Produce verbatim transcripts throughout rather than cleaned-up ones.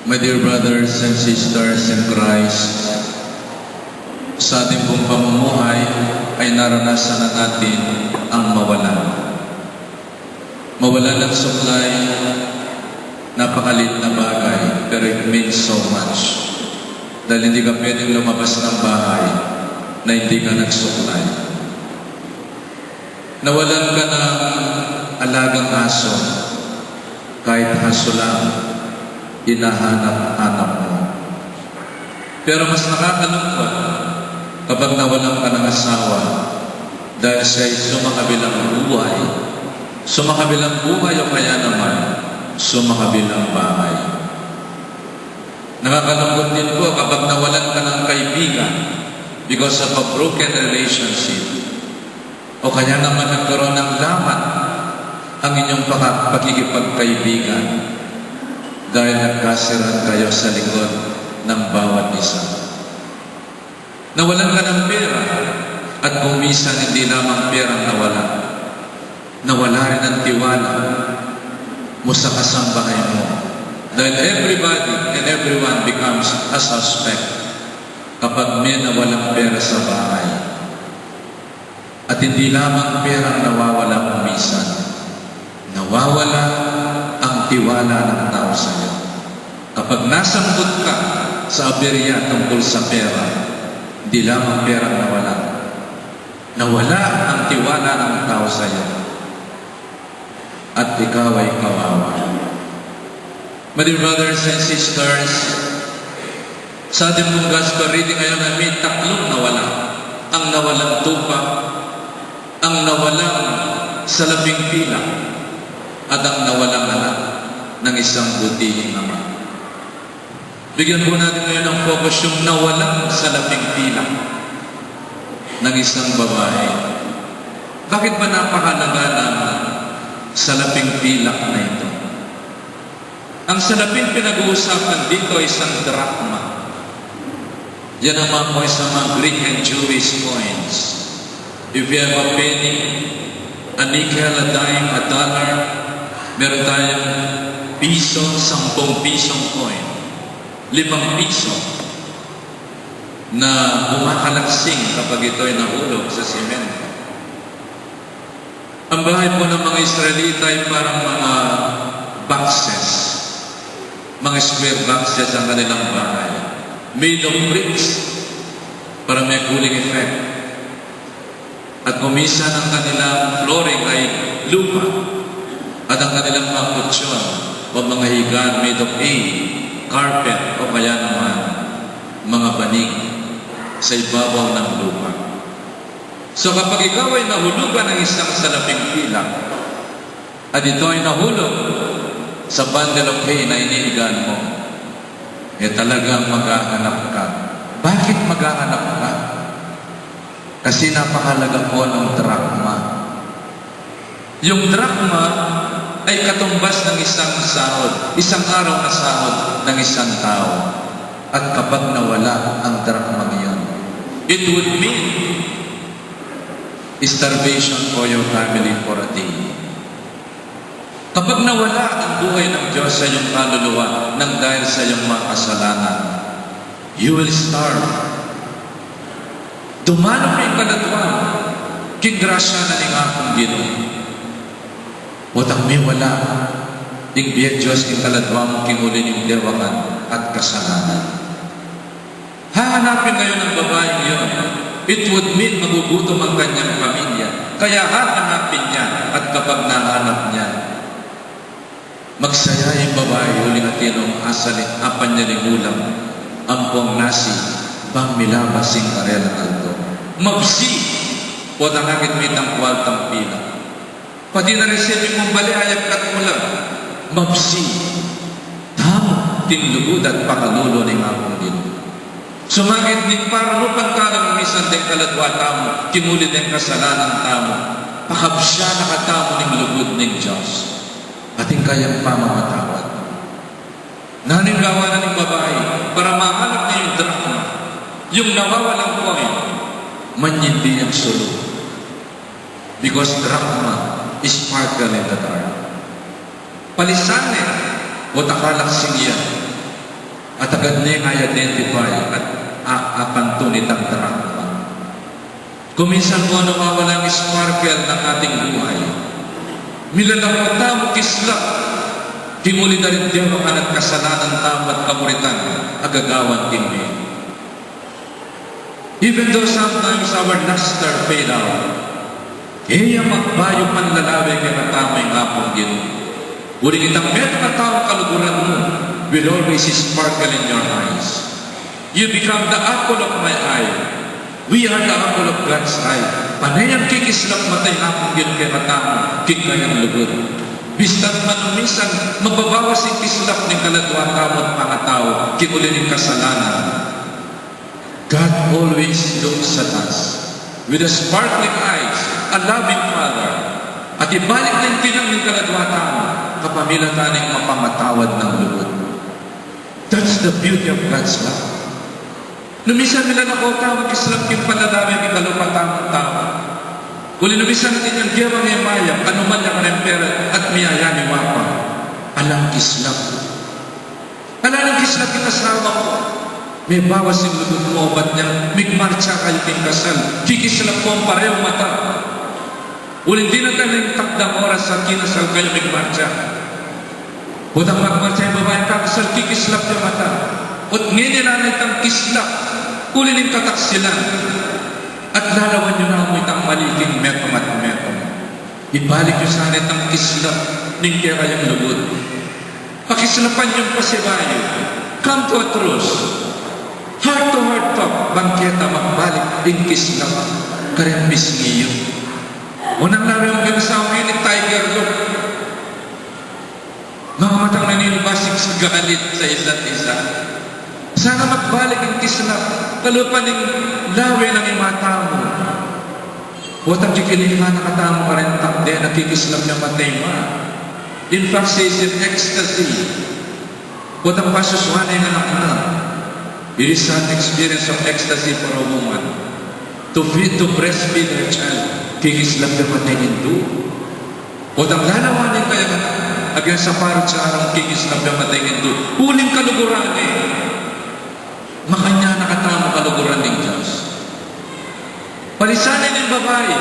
My dear brothers and sisters in Christ, sa ating pong pamumuhay ay naranasan na natin ang mawalan. Mawalan ng suklay, napakaliit na bagay, pero it means so much. Dahil hindi ka pwedeng lumabas ng bahay na hindi ka nagsuklay. Nawalan ka ng alagang aso, kahit aso lang, hinahanap-hanap mo. Pero mas nakakalungkot kapag nawalan ka ng asawa dahil siya'y sumakabilang buhay, sumakabilang buhay o kaya naman sumakabilang bahay. Nakakalungkot din po kapag nawalan ka ng kaibigan because of a broken relationship. O kaya naman nagkaroon ng lamat ang inyong paka-, pakikipagkaibigan dahil nagkasiraan kayo sa likod ng bawat isa. Nawalan ka ng pera at kung minsan hindi lamang perang nawala, nawala rin ang tiwala mo sa kasambahay mo. Dahil everybody and everyone becomes a suspect kapag may nawalang pera sa bahay. At hindi lamang perang nawawala kung minsan, nawawala ang tiwala ng tao sa iyo. Kapag nasangkot ka sa aberya tungkol sa pera, hindi lamang perang nawala, nawala ang tiwala ng tao sa iyo. At ikaw ay kawawa. My dear brothers and sisters, sa ating pong gospel reading ngayon ay may tatlong nawala. Ang nawalang tupa, ang nawalang salaping pilak, at ang nawalang anak ng isang butihing ama. Bigyan po natin ngayon ng focus yung nawalang salaping pilak ng isang babae. Bakit ba napakalaga ng salaping pilak na ito? Ang salaping pinag-uusapan dito ay isang drachma. Yan naman po ay sa mga Greek and Jewish coins. If you have a penny, a nickel, a dime, a dollar, meron tayong piso, sampung pisong coin, limang piso na kumakalaksing kapag ito'y nahulog sa semento. Ang bahay po ng mga Israelita ay parang mga boxes, mga square boxes ang kanilang bahay. Made of bricks para may cooling effect. At kung minsan ang kanilang flooring ay lupa, at ang kanilang mga kutsyon o mga higaan made of hay, carpet, o kaya naman mga banig sa ibabaw ng lupa. So kapag ikaw ay nahulugan ng isang salaping pilak, at ito ay nahulog sa bundle of hay na inihigaan mo, eh talagang maghahanap ka. Bakit maghahanap ka? Kasi napakalaga po ng drachma. Yung drachma ay katumbas ng isang sahod, isang araw na sahod ng isang tao. At kapag nawala ang drachma ngayon, it would mean starvation for your family for a day. Kapag nawala ang buhay ng Diyos sa iyong kaluluwa nang dahil sa iyong mga kasalanan, you will starve. Dumanu ing kaladwa mu king grasya na ning Apung Ginu. Potang miwala ing bie Diyos king kaladwa mu king uli ning dewakan at kasalanan. Hahanapin ngayon ng babaeng yun. It would mean magugutom ang kanyang pamilya. Kaya hahanapin niya at kapag nahanap niya, magsaya ing babai uling atin ing asalit apan ya ning ulam ampong nasi bang milabas ing karelang aldo. Mabsi! Potang akit mitang kuartang pilak. Pati na rin siping mong bali, ayag kat mula. Mabsi. Tamu, king lugud at pakalulu ning Apung Ginu. Sumangit ning parang pantalan misan deng kaladwa tamu, king uli deng kasalanan tamu. Pakabsya na katamu ning lugud ning Diyos. Ating kayang pamamatawad. Nanu ing gawa na ning babai para mahanap niya yung drachma, yung nawawalang coin, manyindi yang sulu. Because drachma is sparkle in the dark. Palisan ne, o takalaksing yan. At agad ne nang i-identify at a-, akantu nitang drama. Kuminsan po, nawawala ang sparkle ng ating buhay. Milalako tamung kislap king uli na ring dewakan at kasalanan tamu at kamuritan a gagawan king bie. Even though sometimes our luster fade out, e ya magbayu panlalawe kekatamu ing Apung Ginu. Uling itang metung a taung kaluguran mu will always sparkle in your eyes. You become the apple of my eye. We are the apple of God's eye. Pane yang kikislap mata ing Apung Ginu kekatamu king kayang lugud. Bista't man minsan mababawas ing kislap ning kaladua tamu at pangatau king uli ning kasalanan, God always looks at us with a sparkling eyes, a loving Father. At ibalik ning tinang ning kaladua tamu kapamilatan ning mapamatawad nang lugud. That's the beauty of God's love. Nung minsan milalako tamung kislap king panlalawe king kalupa tamung tau. Uli nung minsan atin yang gewang e mayap, kanuman yang rempera at miyayaniwa pa. Alang kislap. Ala nang kislap ing asawa mu. Mebawas ing lugud mu, obat niyang migmartsa kayu king kasal. Kikislap mu ing parehu mata. Uling dinatan ing takdang oras a kinasal kayu, migmartsa. Potang magmartsa ing babai, kakasal, kikislap ya mata. Ot ngeni la na itang kislap, uli ning kataksilan. At lalawan yu na mu itang mali king metung at metung. Ibalik yu sana itang kislap ning kekayung lugud. Pakislapan yung pasibayu. Come to a truce. Heart to heart talk. Bang keta magbalik ing kislap kareng pisngi yu. Unang lawe, ang ganda sa akin ni Tiger Look. Mga matang naninubasik sa galit sa isa't isa. Sana magbalik ing kislap kalupa ning lawe nang imata mu. Potang kikilikan na katamu kareng takde na kikislap ya mata ing ima. In fact, she's in ecstasy. Potang pasusuan na ing anak na. It is an experience of ecstasy for a woman. To feed, to breastfeed her child, kikislap ya mata ing indu. Potang lalawan ing kayang anak, agyan sa parutsarang kikislap ya mata ing indu. Uling kaluguran e. Makanyan na katamu kaluguran ning Dios. Palisanin ning babai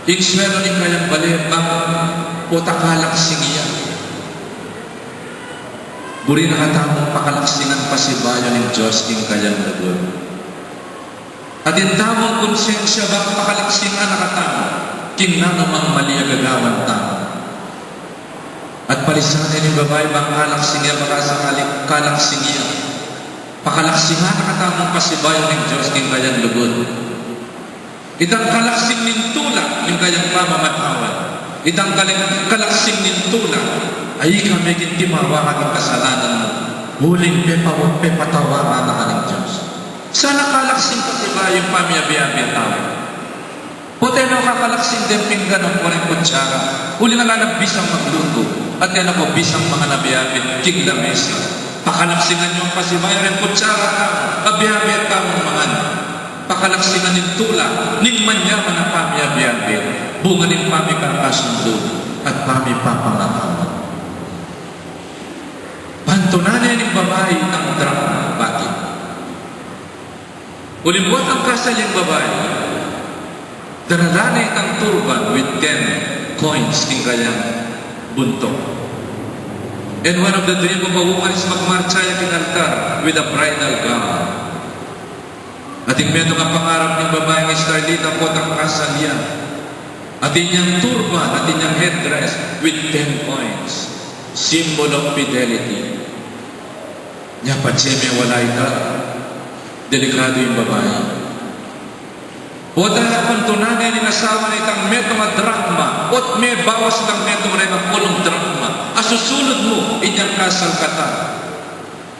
ing swelo ning kayang bale bang pota kalaksing ya. Buri na katamu pakalaksingan pasibayu ning Dios king kayang lugud. Atin tamung konsensya bang pakalaksingan na katamu king nanumang mali a gagawan tamu. At palisanin ning babai bang kalaksing ya, baka sakali kalaksing ya. Pakalaksingan na katamung pasibayu ning Dios king kayang lugud. Itang kalaksing ning tula ning kayang pamamatawad. Itang kaling-, kalaksing ning tula, ay kami king timawa ka king kasalanan mu. Uling pepa-, pepatawaran na ka ning Dios. Sana kalaksing pasibayu ing pamiabe-abe tamu. Potang e no kakalaksing deng pinggan ampong kutsara, uling ala nang bisang magluto, at e no ko bisang mangan abe-abe king lamesa. Pakalaksingan yu pasibayu reng kutsara tamu, abe-abe tamung mangan. Pakalaksingan ning tula ning manyaman a pamiabe-abe, bunga ning pamikakasundu at pamipapamatawad. Pantunan ne ning babai itang drama. Bakit? Uling potang kasal yang babai, dala ne itang turban with ten coins king kayang buntuk. And one of the dream of a woman is magmartsa ya king altar with a bridal gown. Atin metung a pangarap ning babaing Israelita potang kasal ya. Atin yang turban, atin yang headdress with ten coins. Symbol of fidelity. Nya patse mewala ita, delikadu ing babai. Potang pantunan ne ning asawa na itang metung a drakma, ot mebawas itang metung reng apulung drakma a susunud mu inyang kasal kata.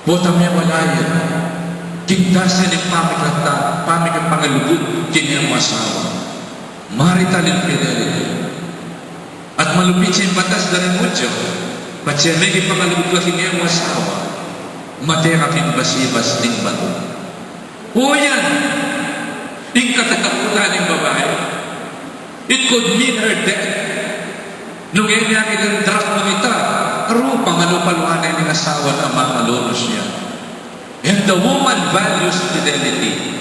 Potang mewala ya, kintase ning pamikata, pamikapangilugud king e mu asawa. Marital infidelity. At malupit ya ing batas da ring Hudyo, patse mekipangalugud ka king e mu asawa, mate ka king basibas ning batu. O yan, ing katatakutan ning babai. It could mean her death. Nung e ne akit ing drakmang ita, Ru, pangalupaluan ne ning asawa na mangalunus ya. And the woman values fidelity.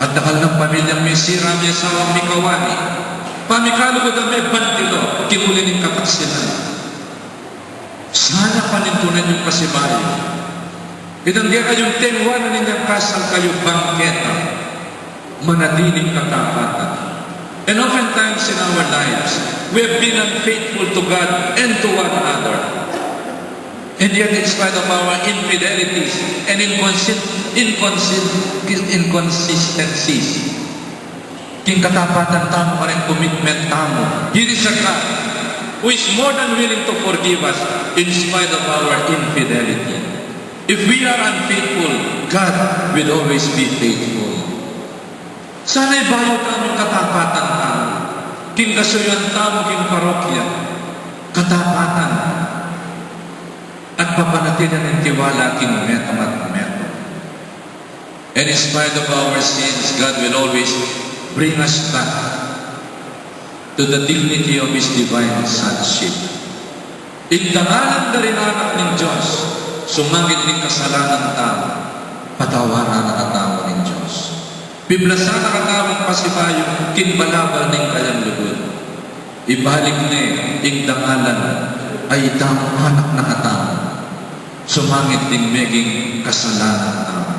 At dakal nang pamilyang misira, mi asawang mikawani. Pamikalugud a mebantilo, king uli ning kataksilan. Sana panintunan yung pasibayu. Itang kekayung tengwa na ninyang kasal kayu bangketa, manatiling katapatan. And oftentimes in our lives, we have been unfaithful to God and to one another. And yet, in spite of our infidelities and inconsi-, inconsi-, inconsistencies, king katapatan tamu karing commitment tamu, here is a God who is more than willing to forgive us in spite of our infidelity. If we are unfaithful, God will always be faithful. Sana ibayu tamu ing katapatan tamu king kasuyuan tamu king parokya, katapatan, at papanatili ning tiwala king metung at metung. And in spite of our sins, God will always bring us back to the dignity of His divine sonship. Ing dangalan da ring anak ning Dios, sumangid ning kasalanan tamu, patawaran na katamu ning Dios. Piblasan na katamung pasibayu king balabal ning kayang lugud. Ibalik ne ing dangalan a itamu anak na katamu, sumangid ding meging kasalanan tamu.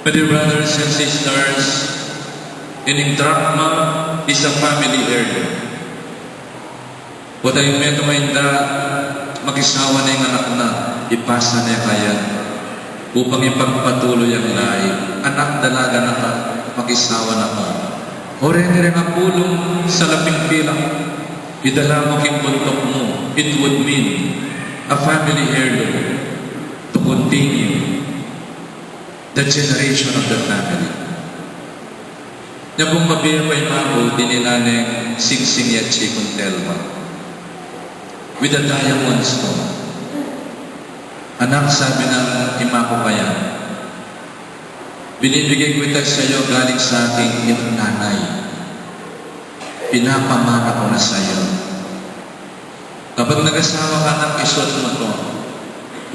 My dear brothers and sisters, ining drachma is a family heirloom. Potang metung a inda, makisawa ne ing anak na, ipasa ne kaya, upang ipagpatuloy yang lahi. Anak, dalaga na ka, makisawa na ka. O reng, reng apulung salaping pilak, idala mu king buntuk mu, it would mean a family heirloom to continue the generation of the family. Nya pung mabie pa imaku, dinila neng singsing ya chikung telma with a diamond stone. Anak, sabi nang imaku kaya, binibigay ku ita sayu galing sa aking nanay. Pinapamana ku na sayu. Kapag nag-asawa ka, anak, isuot mu to.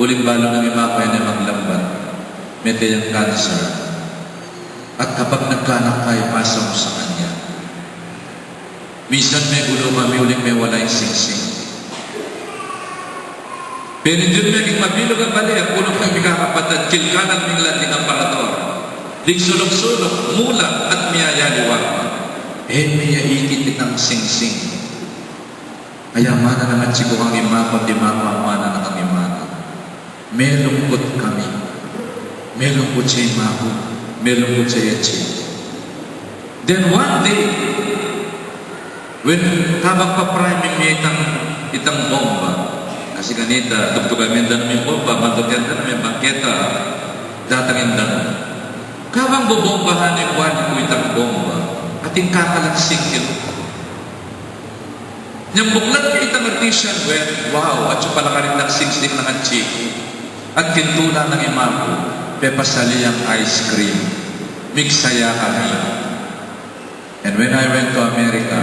Uling balu nang imaku, e ne maglambat, mete yang cancer. At kapag nagkanak ka, ipasa mu sa kanya. Minsan mebulu kami uling mewala ing singsing. Pero ding meging mabilug a bale, apulung kami kakapatad, kilkalan ming lating aparador. Ding suluk-suluk, mulat at miyayaliwa. E, miyaitit itang singsing. Aya mana nang atsi ku kang imaku, at imaku amana na kang imana. Melungkut kami. Melungkut ya imaku. Melungkut ya i atsi. Then one day, when kabang pa-priming mi itang, itang bomba, kasi kanita, tugtugan mi ing danum ning bomba, mandukan da na, mebangketa datang ing danum. Kabang bobombahan ne, kuan ku itang bomba, atin kakalang singkil. Nyang buklat ke itang artisan, we, wow, atsu pala karin nang singsing nang atsi ku. At kintula nang imaku, pepasali yang ice cream. Migsaya kami. And when I went to America,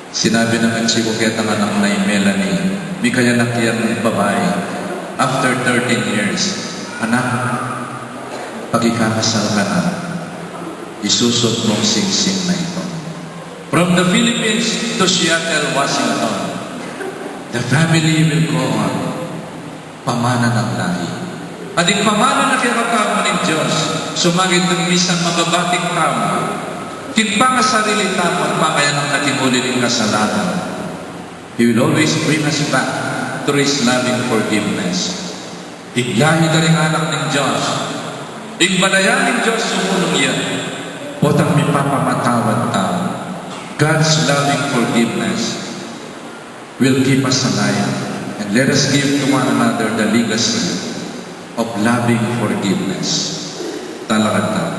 sinabi nang atsi ku ketang anak na i Melanie, mikayanak yang babai. After thirteen years, "Anak, pag ikakasal ka na, isusuot mung singsing na ito." From the Philippines to Seattle, Washington, the family will go on. Pamana nang lahi. At ing pamana na kekatamu ning Dios, sumangid nung misan mababatik tamu king pangasarili tamu at pakayanak na king uli ning kasalanan, He will always bring us back to His loving forgiveness. Ing lahi da ring anak ning Dios, ing balayan ning Dios sumulung ya, potang mipapamatawad tamu. God's loving forgiveness will keep us alive, and let us give to one another the legacy of loving forgiveness. Talakad tamu.